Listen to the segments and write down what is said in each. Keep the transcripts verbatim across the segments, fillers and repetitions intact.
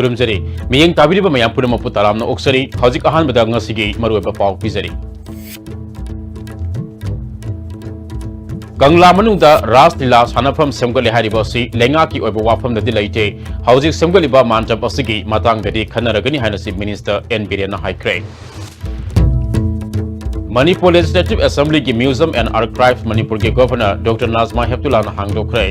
ꯈꯨꯔꯨꯝꯖꯔꯤ꯫ ꯃꯤꯠꯌꯦꯡ ꯇꯥꯕꯤꯔꯤꯕ ꯃꯌꯥꯝ ꯄꯨꯝꯅꯃꯛꯄꯨ ꯇꯔꯥꯝꯅ ꯑꯣꯛꯆꯔꯤ꯫ ꯍꯧꯖꯤꯛ ꯑꯍꯥꯟꯕꯗ ꯉꯁꯤꯒꯤ ꯃꯔꯨꯑꯣꯏꯕ ꯄꯥꯎ ꯄꯤꯖꯔꯤ꯫ ꯀꯪꯂꯥ ꯃꯅꯨꯡꯗ ꯔꯥꯁ ꯂꯤꯂꯥ ꯁꯥꯟꯅꯐꯝ ꯁꯦꯝꯒꯠꯂꯦ ꯍꯥꯏꯔꯤꯕ ꯑꯁꯤ ꯂꯩꯉꯥꯛꯀꯤ ꯑꯣꯏꯕ ꯋꯥꯐꯝꯗꯗꯤ ꯂꯩꯇꯦ꯫ ꯍꯧꯖꯤꯛ ꯁꯦꯝꯒꯠꯂꯤꯕ ꯃꯥꯟꯇꯞ ꯑꯁꯤꯒꯤ ꯃꯇꯥꯡꯗꯗꯤ ꯈꯟꯅꯔꯒꯅꯤ ꯍꯥꯏꯅ Chief Minister N ꯕꯤꯔꯦꯟꯅ ꯍꯥꯏꯈ꯭ꯔꯦ꯫ Manipur Legislative Assembly ꯒꯤ Museum and Archives ꯃꯅꯤꯄꯨꯔꯒꯤ Governor Doctor ꯅꯥꯖꯃꯥ ꯍꯦꯞꯇꯨꯂꯥꯅ ꯍꯥꯡꯗꯣꯛꯈ꯭ꯔꯦ꯫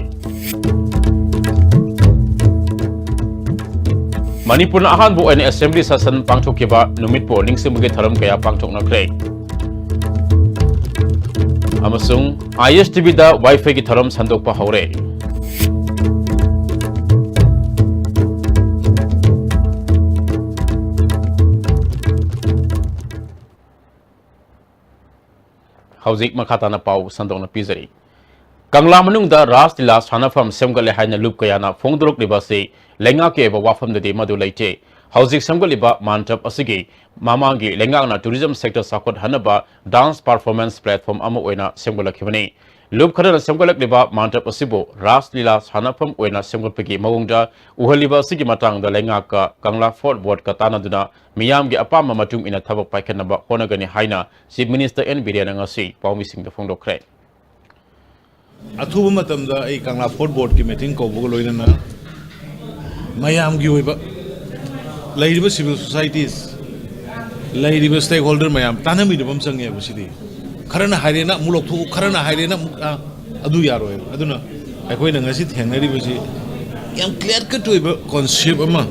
ꯃꯅꯤꯄꯨꯔꯅ ꯑꯍꯥꯟꯕ ꯑꯣꯏꯅ Assembly session ꯄꯥꯡꯊꯣꯛꯈꯤꯕ ꯅꯨꯃꯤꯠꯄꯨ ꯅꯤꯡꯁꯤꯡꯕꯒꯤ ꯊꯧꯔꯝ ꯀꯌꯥ ꯄꯥꯡꯊꯣꯛꯅꯈ꯭ꯔꯦ꯫ ꯑꯃꯁꯨꯡ ISTVꯗ Wi-Fi ꯒꯤ ꯊꯧꯔꯝ ꯁꯟꯗꯣꯛꯄ ꯍꯧꯔꯦ꯫ ꯍꯧꯖꯤꯛ ꯃꯈꯥ ꯇꯥꯅ ꯄꯥꯎ ꯁꯟꯗꯣꯛꯅ ꯄꯤꯖꯔꯤ꯫ ꯀꯪꯂꯥ ꯃꯅꯨꯡꯗ ꯔꯥꯁ ꯂꯤꯂꯥ ꯁꯥꯟꯅꯐꯝ ꯁꯦꯝꯒꯠꯂꯦ ꯍꯥꯏꯅ ꯂꯨꯞ ꯀꯌꯥꯅ ꯐꯣꯡꯗꯣꯔꯛꯂꯤꯕ ꯑꯁꯤ ꯂꯩꯉꯥꯛꯀꯤ ꯑꯣꯏꯕ ꯋꯥꯐꯝꯗꯗꯤ ꯃꯗꯨ ꯂꯩꯇꯦ꯫ ꯍꯧꯖꯤꯛ ꯁꯦꯝꯒꯠꯂꯤꯕ ꯃꯥꯟꯇꯞ ꯑꯁꯤꯒꯤ ꯃꯃꯥꯡꯒꯤ ꯂꯩꯉꯥꯛꯅ tourism sector ꯆꯥꯎꯈꯠꯍꯟꯅꯕ dance performance platform ꯑꯃ ꯑꯣꯏꯅ ꯁꯦꯝꯒꯠꯂꯛꯈꯤꯕꯅꯤ꯫ ꯂꯨꯞ ꯈꯔꯅ ꯁꯦꯝꯒꯠꯂꯛꯂꯤꯕ ꯃꯥꯟꯇꯞ ꯑꯁꯤꯕꯨ ꯔꯥꯁ ꯂꯤꯂꯥ ꯁꯥꯟꯅꯐꯝ ꯑꯣꯏꯅ ꯁꯦꯝꯒꯠꯄꯒꯤ ꯃꯑꯣꯡꯗ ꯎꯍꯜꯂꯤꯕ ꯑꯁꯤꯒꯤ ꯃꯇꯥꯡꯗ ꯂꯩꯉꯥꯛꯀ ꯀꯪꯂꯥ Fort Boardꯀ ꯇꯥꯟꯅꯗꯨꯅ ꯃꯤꯌꯥꯝꯒꯤ ꯑꯄꯥꯝꯕ ꯃꯇꯨꯡ ꯏꯟꯅ ꯊꯕꯛ ꯄꯥꯏꯈꯠꯅꯕ ꯍꯣꯠꯅꯒꯅꯤ ꯍꯥꯏꯅ Chief Minister N ꯕꯤꯔꯦꯟꯅ ꯉꯁꯤ ꯄꯥꯎꯃꯤꯁꯤꯡꯗ ꯐꯣꯡꯗꯣꯛꯈ꯭ꯔꯦ꯫ ꯑꯊꯨꯕ ꯃꯇꯝꯗ ꯑꯩ ꯀꯪꯂꯥ Fort Boardꯀꯤ meeting ꯀꯧꯕꯒ ꯂꯣꯏꯅꯅ ꯃꯌꯥꯝꯒꯤ ꯑꯣꯏꯕ ꯂꯩꯔꯤꯕ civil societies, ꯂꯩꯔꯤꯕ stakeholder ꯃꯌꯥꯝ ꯇꯥꯟꯅꯃꯤꯟꯅꯕ ꯑꯃ ꯆꯪꯉꯦꯕ꯫ ꯁꯤꯗꯤ ꯈꯔꯅ ꯍꯥꯏꯔꯦꯅ ꯑꯃꯨꯛ ꯂꯧꯊꯣꯛꯎ, ꯈꯔꯅ ꯍꯥꯏꯔꯦꯅ ꯑꯃꯨꯛ, ꯑ, ꯑꯗꯨ ꯌꯥꯔꯣꯏꯕ꯫ ꯑꯗꯨꯅ ꯑꯩꯈꯣꯏꯅ ꯉꯁꯤ ꯊꯦꯡꯅꯔꯤꯕꯁꯤ ꯌꯥꯝ clear cut ꯑꯣꯏꯕ concept ꯑꯃ,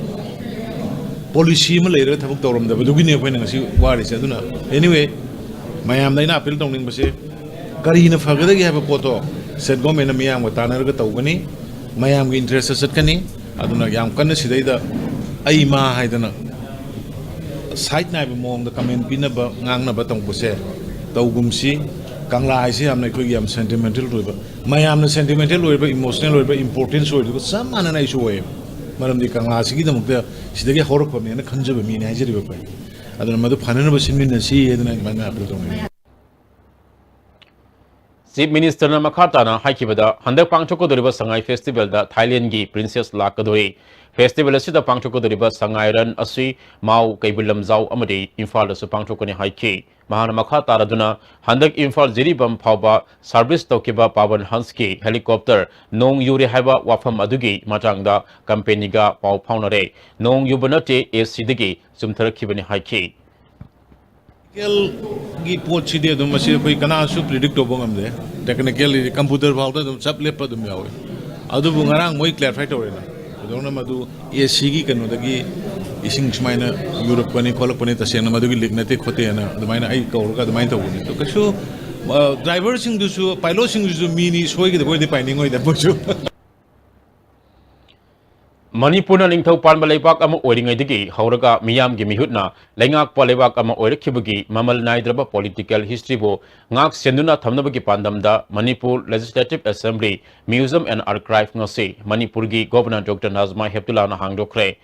policy ꯑꯃ ꯂꯩꯔꯒ ꯊꯕꯛ ꯇꯧꯔꯝꯗꯕꯗꯨꯒꯤꯅꯤ ꯑꯩꯈꯣꯏꯅ ꯉꯁꯤ ꯋꯥꯔꯤꯁꯦ꯫ ꯑꯗꯨꯅ anyway, ꯃꯌꯥꯝꯗ ꯑꯩꯅ appeal ꯇꯧꯅꯤꯡꯕꯁꯦ, ꯀꯔꯤꯅ ꯐꯒꯗꯒꯦ ꯍꯥꯏꯕ ꯄꯣꯠꯇꯣ state governmentꯅ ꯃꯤꯌꯥꯝꯒ ꯇꯥꯟꯅꯔꯒ ꯇꯧꯒꯅꯤ, ꯃꯌꯥꯝꯒꯤ interestꯇ ꯆꯠꯀꯅꯤ꯫ ꯑꯗꯨꯅ ꯌꯥꯝ ꯀꯟꯅ ꯁꯤꯗꯩꯗ ꯑꯩ ꯃꯥ ꯍꯥꯏꯗꯅ side ꯅꯥꯏꯕ ꯃꯑꯣꯡꯗ comment ꯄꯤꯅꯕ, ꯉꯥꯡꯅꯕ ꯇꯧꯕꯁꯦ ꯇꯧꯒꯨꯝꯁꯤ꯫ ꯀꯪꯂꯥ ꯍꯥꯏꯁꯤ ꯌꯥꯝꯅ ꯑꯩꯈꯣꯏꯒꯤ ꯌꯥꯝ sentimental ꯑꯣꯏꯕ, ꯃꯌꯥꯝꯅ sentimental ꯑꯣꯏꯕ, emotional ꯑꯣꯏꯕ, importance ꯑꯣꯏꯔꯤꯕ ꯆꯞ ꯃꯥꯟꯅꯅ ꯑꯩꯁꯨ ꯑꯣꯏꯌꯦꯕ꯫ ꯃꯔꯝꯗꯤ ꯀꯪꯂꯥ ꯑꯁꯤꯒꯤꯗꯃꯛꯇ ꯁꯤꯗꯒꯤ ꯍꯧꯔꯛꯄꯅꯦꯅ ꯈꯟꯖꯕ ꯃꯤꯅꯦ ꯍꯥꯏꯖꯔꯤꯕ ꯑꯩꯈꯣꯏ꯫ ꯑꯗꯨꯅ ꯃꯗꯨ ꯐꯅꯅꯕ ꯁꯤꯟꯃꯤꯟꯅꯁꯤ ꯍꯥꯏꯗꯅ ꯑꯩ ꯑꯗꯨꯃꯥꯏꯅ appeal ꯇꯧꯅꯤꯡꯉꯤ꯫ Chief Minister ꯅ ꯃꯈꯥ ꯇꯥꯅ ꯍꯥꯏꯈꯤꯕꯗ, ꯍꯟꯗꯛ ꯄꯥꯡꯊꯣꯛꯀꯗꯧꯔꯤꯕ ꯁꯉꯥꯏ Festival ꯗ Thailand ꯒꯤ Princess ꯂꯥꯛꯀꯗꯧꯔꯤ꯫ Festival ꯑꯁꯤꯗ ꯄꯥꯡꯊꯣꯛꯀꯗꯧꯔꯤꯕ ꯁꯉꯥꯏ ꯔꯟ ꯑꯁꯤ ꯃꯥꯎ, ꯀꯩꯕꯨꯜ ꯂꯝꯖꯥꯎ ꯑꯃꯗꯤ ꯏꯝꯐꯥꯜꯗꯁꯨ ꯄꯥꯡꯊꯣꯛꯀꯅꯤ ꯍꯥꯏꯈꯤ꯫ ꯃꯍꯥꯛꯅ ꯃꯈꯥ ꯇꯥꯔꯗꯨꯅ, ꯍꯟꯗꯛ ꯏꯝꯐꯥꯜ ꯖꯤꯔꯤꯕꯥꯝ ꯐꯥꯎꯕ service ꯇꯧꯈꯤꯕ ꯄꯥꯋꯟ ꯍꯟꯁꯀꯤ helicopter ꯅꯣꯡ ꯌꯨꯔꯦ ꯍꯥꯏꯕ ꯋꯥꯐꯝ ꯑꯗꯨꯒꯤ ꯃꯇꯥꯡꯗ company ꯒ ꯄꯥꯎ ꯐꯥꯎꯅꯔꯦ꯫ ꯅꯣꯡ ꯌꯨꯕ ꯅꯠꯇꯦ, AC ꯗꯒꯤ ꯆꯨꯝꯊꯔꯛꯈꯤꯕꯅꯤ ꯍꯥꯏꯈꯤ꯫ ꯇꯦꯛꯅꯤꯀꯦꯜꯒꯤ ꯄꯣꯠꯁꯤꯗꯤ ꯑꯗꯨꯝ ꯃꯁꯤ ꯑꯩꯈꯣꯏ ꯀꯅꯥꯁꯨ predict ꯇꯧꯕ ꯉꯝꯗꯦ꯫ ꯇꯦꯛꯅꯤꯀꯦꯜꯒꯤꯗꯤ computer ꯐꯥꯎꯗ ꯑꯗꯨꯝ ꯆꯞ ꯂꯦꯞꯄ ꯑꯗꯨꯝ ꯌꯥꯎꯋꯤ꯫ ꯑꯗꯨꯕꯨ ꯉꯔꯥꯡ ꯃꯣꯏ clarify ꯇꯧꯔꯦꯅ, ꯀꯩꯗꯧꯅ ꯃꯗꯨ AC ꯒꯤ ꯀꯩꯅꯣꯗꯒꯤ ꯏꯁꯤꯡ ꯁꯨꯃꯥꯏꯅ ꯌꯨꯔꯛꯄꯅꯤ ꯈꯣꯠꯂꯛꯄꯅꯤ, ꯇꯁꯦꯡꯅ ꯃꯗꯨꯒꯤ leak ꯅꯠꯇꯦ ꯈꯣꯠꯇꯦꯅ ꯑꯗꯨꯃꯥꯏꯅ ꯑꯩ ꯀꯧꯔꯒ ꯑꯗꯨꯃꯥꯏꯅ ꯇꯧꯕꯅꯤ꯫ ꯑꯗꯣ ꯀꯩꯁꯨ driver ꯁꯤꯡꯗꯨꯁꯨ, pilot ꯁꯤꯡꯗꯨꯁꯨ ꯃꯤꯅꯤ, ꯁꯣꯏꯒꯗꯕ ꯑꯣꯏꯔꯗꯤ ꯄꯥꯏꯅꯤꯡꯉꯣꯏꯗ ꯃꯣꯏꯁꯨ꯫ ꯃꯅꯤꯄꯨꯔꯅ ꯅꯤꯡꯊꯧ ꯄꯥꯟꯕ ꯂꯩꯕꯥꯛ ꯑꯃ ꯑꯣꯏꯔꯤꯉꯩꯗꯒꯤ ꯍꯧꯔꯒ ꯃꯤꯌꯥꯝꯒꯤ ꯃꯤꯍꯨꯠꯅ ꯂꯩꯉꯥꯛꯄ ꯂꯩꯕꯥꯛ ꯑꯃ ꯑꯣꯏꯔꯛꯈꯤꯕꯒꯤ ꯃꯃꯜ ꯅꯥꯏꯗ꯭ꯔꯕ political history ꯕꯨ ꯉꯥꯛ ꯁꯦꯟꯗꯨꯅ ꯊꯝꯅꯕꯒꯤ ꯄꯥꯟꯗꯝꯗ Manipur Legislative Assembly Museum and Archive ꯉꯁꯤ ꯃꯅꯤꯄꯨꯔꯒꯤ Governor Doctor ꯅꯥꯖꯃꯥ ꯍꯦꯞꯇꯨꯂꯥꯅ ꯍꯥꯡꯗꯣꯛꯈ꯭ꯔꯦ꯫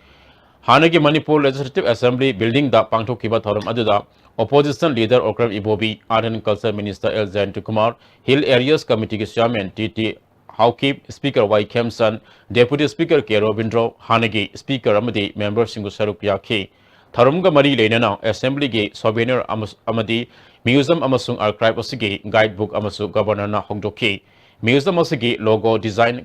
ꯍꯥꯟꯅꯒꯤ Manipur Legislative Assembly building ꯗ ꯄꯥꯡꯊꯣꯛꯈꯤꯕ ꯊꯧꯔꯝ ꯑꯗꯨꯗ opposition leader Okram Ibobi, Art and Culture Minister L Jayantakumar, Hill Areas Committee ꯒꯤ Chairman T T Haokip, Speaker Y Khemchand, Deputy Speaker K Robindro, ꯍꯥꯟꯅꯒꯤ Speaker ꯑꯃꯗꯤ member ꯁꯤꯡꯕꯨ ꯁꯔꯨꯛ ꯌꯥꯈꯤ꯫ ꯊꯧꯔꯝꯒ ꯃꯔꯤ ꯂꯩꯅꯅ Assembly ꯒꯤ souvenir ꯑꯃꯁ-, ꯑꯃꯗꯤ Museum ꯑꯃꯁꯨꯡ Archive ꯑꯁꯤꯒꯤ guide book ꯑꯃꯁꯨ Governor ꯅ ꯍꯧꯗꯣꯛꯈꯤ꯫ Museum ꯑꯁꯤꯒꯤ logo design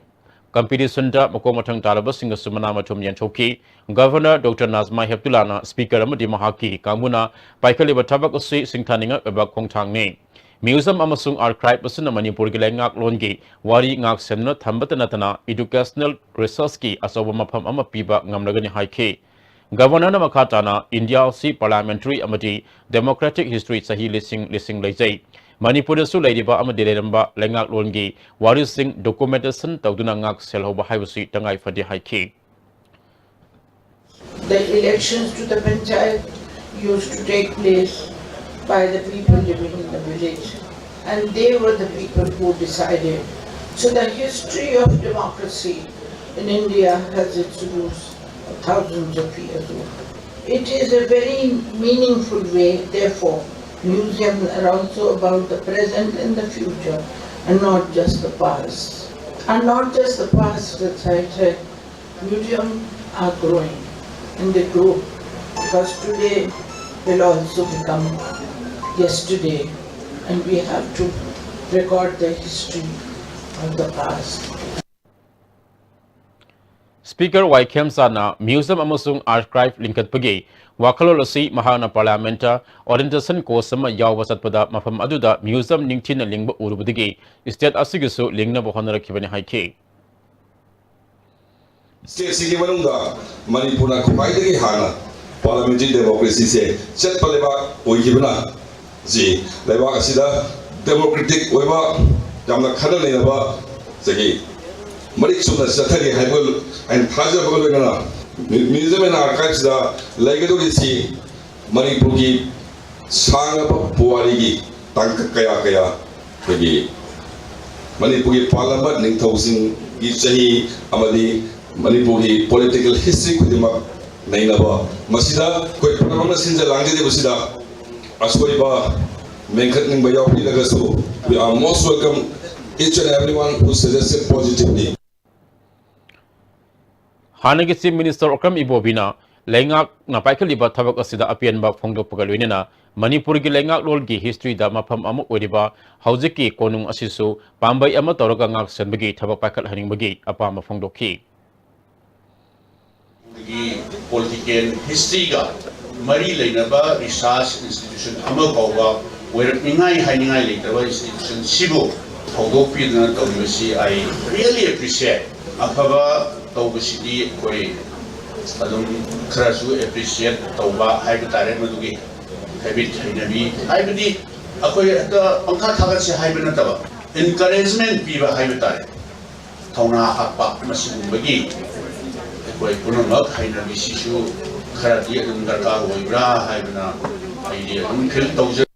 competition ꯗ ꯃꯀꯣꯛ ꯃꯊꯪ ꯇꯥꯔꯕꯁꯤꯡꯅꯁꯨ ꯃꯅꯥ ꯃꯊꯨꯝ ꯌꯦꯟꯊꯣꯛꯈꯤ꯫ Governor Doctor ꯅꯥꯖꯃꯥ ꯍꯦꯞꯇꯨꯂꯥꯅ Speaker ꯑꯃꯗꯤ ꯃꯍꯥꯛꯀꯤ ꯀꯥꯡꯕꯨꯅ ꯄꯥꯏꯈꯠꯂꯤꯕ ꯊꯕꯛ ꯑꯁꯤ ꯁꯤꯡꯊꯥꯅꯤꯡꯉꯥꯏ ꯑꯣꯏꯕ ꯈꯣꯡꯊꯥꯡꯅꯤ꯫ Museum ꯑꯃꯁꯨꯡ Archive ꯑꯁꯤꯅ ꯃꯅꯤꯄꯨꯔꯒꯤ ꯂꯩꯉꯥꯛꯂꯣꯟꯒꯤ ꯋꯥꯔꯤ ꯉꯥꯛ ꯁꯦꯟꯗꯨꯅ ꯊꯝꯕꯇ ꯅꯠꯇꯅ educational research ꯀꯤ ꯑꯆꯧꯕ ꯃꯐꯝ ꯑꯃ ꯄꯤꯕ ꯉꯝꯂꯒꯅꯤ ꯍꯥꯏꯈꯤ꯫ Governor ꯅ ꯃꯈꯥ ꯇꯥꯅ, India ꯑꯁꯤ parliamentary ꯑꯃꯗꯤ democratic history ꯆꯍꯤ ꯂꯤꯁꯤꯡ ꯂꯤꯁꯤꯡ ꯂꯩꯖꯩ꯫ ꯃꯅꯤꯄꯨꯔꯗꯁꯨ ꯂꯩꯔꯤꯕ ꯑꯃꯗꯤ ꯂꯩꯔꯝꯕ ꯂꯩꯉꯥꯛꯂꯣꯟꯒꯤ ꯋꯥꯔꯤꯁꯤꯡ documentation ꯇꯧꯗꯨꯅ ꯉꯥꯛ ꯁꯦꯜꯍꯧꯕ ꯍꯥꯏꯕꯁꯤ ꯇꯉꯥꯏ ꯐꯗꯦ ꯍꯥꯏꯈꯤ꯫ The elections to the panchayat used to take place by the people living in the village, and they were the people who decided. So the history of democracy in India has its roots thousands of years old. It is a very meaningful way, therefore, Museums are also about the present and the future, and not just the past. And not just the past, as I said, museums are growing, and they grow, because today will also become yesterday, and we have to record the history of the past. Speaker Y ꯈꯦꯝꯆꯥꯟꯅ museum ꯑꯃꯁꯨꯡ archive ꯂꯤꯡꯈꯠꯄꯒꯤ ꯋꯥꯈꯜꯂꯣꯟ ꯑꯁꯤ ꯃꯍꯥꯛꯅ Parliament orientation course ꯑꯃ ꯌꯥꯎꯕ ꯆꯠꯄꯗ ꯃꯐꯝ ꯑꯗꯨꯗ museum ꯅꯤꯡꯊꯤꯅ ꯂꯤꯡꯕ ꯎꯔꯨꯕꯗꯒꯤ state ꯑꯁꯤꯒꯤꯁꯨ ꯂꯤꯡꯅꯕ ꯍꯣꯠꯅꯔꯛꯈꯤꯕꯅꯤ ꯍꯥꯏꯈꯤ꯫ State ꯑꯁꯤꯒꯤ ꯃꯅꯨꯡꯗ ꯃꯅꯤꯄꯨꯔꯅ ꯈ꯭ꯋꯥꯏꯗꯒꯤ ꯍꯥꯟꯅ parliamentary democracy ꯁꯦ ꯆꯠꯄ ꯂꯩꯕꯥꯛ ꯑꯣꯏꯈꯤꯕꯅ ꯁꯤ ꯂꯩꯕꯥꯛ ꯑꯁꯤꯗ democratic ꯑꯣꯏꯕ, ꯌꯥꯝꯅ ꯈꯟꯅ ꯅꯩꯅꯕ, ꯉꯁꯥꯏꯒꯤ ꯃꯔꯤꯛ ꯆꯨꯝꯅ ꯆꯠꯊꯔꯤ ꯍꯥꯏꯕ, ꯍꯥꯏꯅ ꯊꯥꯖꯕꯒ ꯂꯣꯏꯅꯅ museum and archive ꯁꯤꯗ ꯂꯩꯒꯗꯧꯔꯤꯁꯤ ꯃꯅꯤꯄꯨꯔꯒꯤ ꯁꯥꯡꯂꯕ ꯄꯨꯋꯥꯔꯤꯒꯤ ꯇꯥꯡꯀꯛ ꯀꯌꯥ ꯀꯌꯥ, ꯑꯩꯈꯣꯏꯒꯤ ꯃꯅꯤꯄꯨꯔꯒꯤ ꯄꯥꯜꯂꯝꯕ ꯅꯤꯡꯊꯧꯁꯤꯡꯒꯤ ꯆꯍꯤ ꯑꯃꯗꯤ ꯃꯅꯤꯄꯨꯔꯒꯤ political history ꯈꯨꯗꯤꯡꯃꯛ ꯅꯩꯅꯕ, ꯃꯁꯤꯗ ꯑꯩꯈꯣꯏ ꯄ꯭ꯔꯣꯒ꯭ꯔꯥꯝ ꯑꯃ ꯁꯤꯟꯖ ꯂꯥꯡꯖꯗꯕꯁꯤꯗ ꯑꯁꯣꯏꯕ ꯃꯦꯟꯈꯠꯅꯤꯡꯕ ꯌꯥꯎꯕꯤꯔꯒꯁꯨ, we are most welcome each and everyone who suggested positively. ꯍꯥꯟꯅꯒꯤ Chief Minister ꯑꯣꯀ꯭ꯔꯝ ꯏꯕꯣꯕꯤꯅ ꯂꯩꯉꯥꯛꯅ ꯄꯥꯏꯈꯠꯂꯤꯕ ꯊꯕꯛ ꯑꯁꯤꯗ ꯑꯄꯦꯟꯕ ꯐꯣꯡꯗꯣꯛꯄꯒ ꯂꯣꯏꯅꯅ ꯃꯅꯤꯄꯨꯔꯒꯤ ꯂꯩꯉꯥꯛꯂꯣꯟꯒꯤ history ꯗ ꯃꯐꯝ ꯑꯃ ꯑꯣꯏꯔꯤꯕ ꯍꯧꯖꯤꯛꯀꯤ ꯀꯣꯅꯨꯡ ꯑꯁꯤꯁꯨ ꯄꯥꯝꯕꯩ ꯑꯃ ꯇꯧꯔꯒ ꯉꯥꯛ ꯁꯦꯟꯕꯒꯤ ꯊꯕꯛ ꯄꯥꯏꯈꯠꯍꯟꯅꯤꯡꯕꯒꯤ ꯑꯄꯥꯝꯕ ꯐꯣꯡꯗꯣꯛꯈꯤ꯫ ꯒꯤ political history ꯒ ꯃꯔꯤ ꯂꯩꯅꯕ research institution ꯑꯃ ꯐꯥꯎꯕ ꯑꯣꯏꯔꯛꯅꯤꯡꯉꯥꯏ ꯍꯥꯏꯅꯤꯡꯉꯥꯏ ꯂꯩꯇꯕ institution ꯁꯤꯕꯨ ꯍꯧꯗꯣꯛꯄꯤꯗꯨꯅ ꯇꯧꯔꯤꯕꯁꯤ I really appreciate꯫ ꯑꯐꯕ ꯇꯧꯕꯁꯤꯗꯤ ꯑꯩꯈꯣꯏ ꯑꯗꯨꯝ ꯈꯔꯁꯨ appreciate ꯇꯧꯕ ꯍꯥꯏꯕ ꯇꯥꯔꯦ, ꯃꯗꯨꯒꯤ habit ꯍꯩꯅꯕꯤ ꯍꯥꯏꯕꯗꯤ ꯑꯩꯈꯣꯏ ꯍꯦꯛꯇ ꯄꯪꯊꯥ ꯊꯥꯒꯠꯁꯦ ꯍꯥꯏꯕ ꯅꯠꯇꯕ, encouragement ꯄꯤꯕ ꯍꯥꯏꯕ ꯇꯥꯔꯦ꯫ ꯊꯧꯅꯥ ꯍꯥꯞꯄ ꯃꯁꯤꯒꯨꯝꯕꯒꯤ ꯑꯩꯈꯣꯏ ꯄꯨꯝꯅꯃꯛ ꯍꯩꯅꯕꯤꯁꯤꯁꯨ ꯈꯔꯗꯤ ꯑꯗꯨꯝ ꯗꯔꯀꯥꯔ ꯑꯣꯏꯕ꯭ꯔꯥ ꯍꯥꯏꯗꯅ ꯑꯩꯗꯤ ꯑꯗꯨꯝ feel ꯇꯧꯖꯩ꯫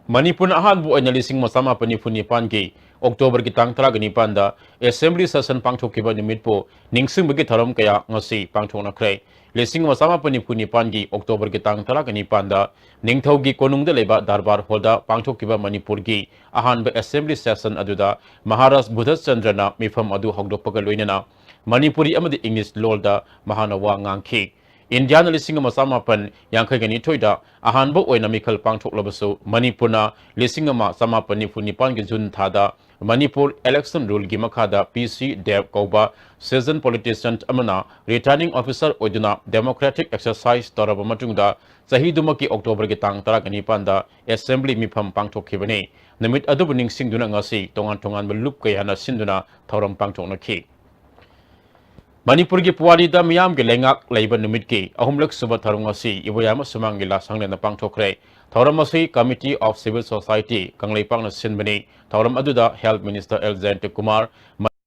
ꯃꯅꯤꯄꯨꯔꯅ ꯑꯍꯥꯟꯕ ꯑꯣꯏꯅ ꯂꯤꯁꯤꯡ ꯑꯃ ꯆꯃꯥꯄꯟ ꯅꯤꯐꯨ ꯅꯤꯄꯥꯟꯒꯤ October ꯒꯤ ꯇꯥꯡ ꯇꯔꯥꯒ ꯅꯤꯄꯥꯟꯗ Assembly Session ꯄꯥꯡꯊꯣꯛꯈꯤꯕ ꯅꯨꯃꯤꯠꯄꯨ ꯅꯤꯡꯁꯤꯡꯕꯒꯤ ꯊꯧꯔꯝ ꯀꯌꯥ ꯉꯁꯤ ꯄꯥꯡꯊꯣꯛꯅꯈ꯭ꯔꯦ꯫ ꯂꯤꯁꯤꯡ ꯑꯃ ꯆꯃꯥꯄꯟ ꯅꯤꯐꯨ ꯅꯤꯄꯥꯟꯒꯤ ꯑꯣꯛꯇꯣꯕꯔꯒꯤ ꯇꯥꯡ ꯇꯔꯥꯒ ꯅꯤꯄꯥꯟꯗ ꯅꯤꯡꯊꯧꯒꯤ ꯀꯣꯅꯨꯡꯗ ꯂꯩꯕ ꯗꯔꯕꯥꯔ ꯍꯣꯜꯗ ꯄꯥꯡꯊꯣꯛꯈꯤꯕ ꯃꯅꯤꯄꯨꯔꯒꯤ ꯑꯍꯥꯟꯕ assembly session ꯑꯗꯨꯗ ꯃꯍꯥꯔꯥꯖ ꯕꯨꯙꯆꯟꯗ꯭ꯔꯅ ꯃꯤꯐꯝ ꯑꯗꯨ ꯍꯧꯗꯣꯛꯄꯒ ꯂꯣꯏꯅꯅ ꯃꯅꯤꯄꯨꯔꯤ ꯑꯃꯗꯤ ꯏꯪꯂꯤꯁ ꯂꯣꯜꯗ ꯃꯍꯥꯛꯅ ꯋꯥ ꯉꯥꯡꯈꯤ꯫ ꯏꯟꯗꯤꯌꯥꯅ ꯂꯤꯁꯤꯡ ꯑꯃ ꯆꯃꯥꯄꯟ ꯌꯥꯡꯈꯩꯒ ꯅꯤꯊꯣꯏꯗ ꯑꯍꯥꯟꯕ ꯑꯣꯏꯅ ꯃꯤꯈꯜ ꯄꯥꯡꯊꯣꯛꯂꯕꯁꯨ, ꯃꯅꯤꯄꯨꯔꯅ ꯂꯤꯁꯤꯡ ꯑꯃ ꯆꯃꯥꯄꯟ ꯅꯤꯐꯨ ꯅꯤꯄꯥꯟꯒꯤ ꯖꯨꯟ ꯊꯥꯗ ꯃꯅꯤꯄꯨꯔ election ruleꯒꯤ ꯃꯈꯥꯗ ꯄꯤ ꯁꯤ ꯗꯦꯕ ꯀꯧꯕ seasoned politician ꯑꯃꯅ returning officer ꯑꯣꯏꯗꯨꯅ democratic exercise ꯇꯧꯔꯕ ꯃꯇꯨꯡꯗ, ꯆꯍꯤꯗꯨꯃꯛꯀꯤ ꯑꯣꯛꯇꯣꯕꯔꯒꯤ ꯇꯥꯡ ꯇꯔꯥꯒ ꯅꯤꯄꯥꯟꯗ assembly ꯃꯤꯐꯝ ꯄꯥꯡꯊꯣꯛꯈꯤꯕꯅꯤ꯫ ꯅꯨꯃꯤꯠ ꯑꯗꯨꯕꯨ ꯅꯤꯡꯁꯤꯡꯗꯨꯅ ꯉꯁꯤ ꯇꯣꯉꯥꯟ ꯇꯣꯉꯥꯟꯕ ꯂꯨꯞ ꯀꯌꯥꯅ ꯁꯤꯟꯗꯨꯅ ꯊꯧꯔꯝ ꯄꯥꯡꯊꯣꯛꯅꯈꯤ꯫ ꯃꯅꯤꯄꯨꯔꯒꯤ ꯄꯨꯋꯥꯔꯤꯗ ꯃꯤꯌꯥꯝꯒꯤ ꯂꯩꯉꯥꯛ ꯂꯩꯕ ꯅꯨꯃꯤꯠꯀꯤ ꯑꯍꯨꯝꯂꯛ ꯁꯨꯕ ꯊꯧꯔꯝ ꯑꯁꯤ ꯏꯕꯣꯌꯥꯏꯃ ꯁꯨꯃꯥꯡ ꯂꯤꯂꯥ ꯁꯪꯂꯦꯟꯗ ꯄꯥꯡꯊꯣꯛꯈ꯭ꯔꯦ꯫ ꯊꯧꯔꯝ ꯑꯁꯤ Committee of Civil Society ꯀꯪꯂꯩꯄꯥꯛꯅ ꯁꯤꯟꯕꯅꯤ꯫ ꯊꯧꯔꯝ ꯑꯗꯨꯗ Health Minister ꯑꯦꯜ ꯖꯌꯟꯇ ꯀꯨꯃꯥꯔ,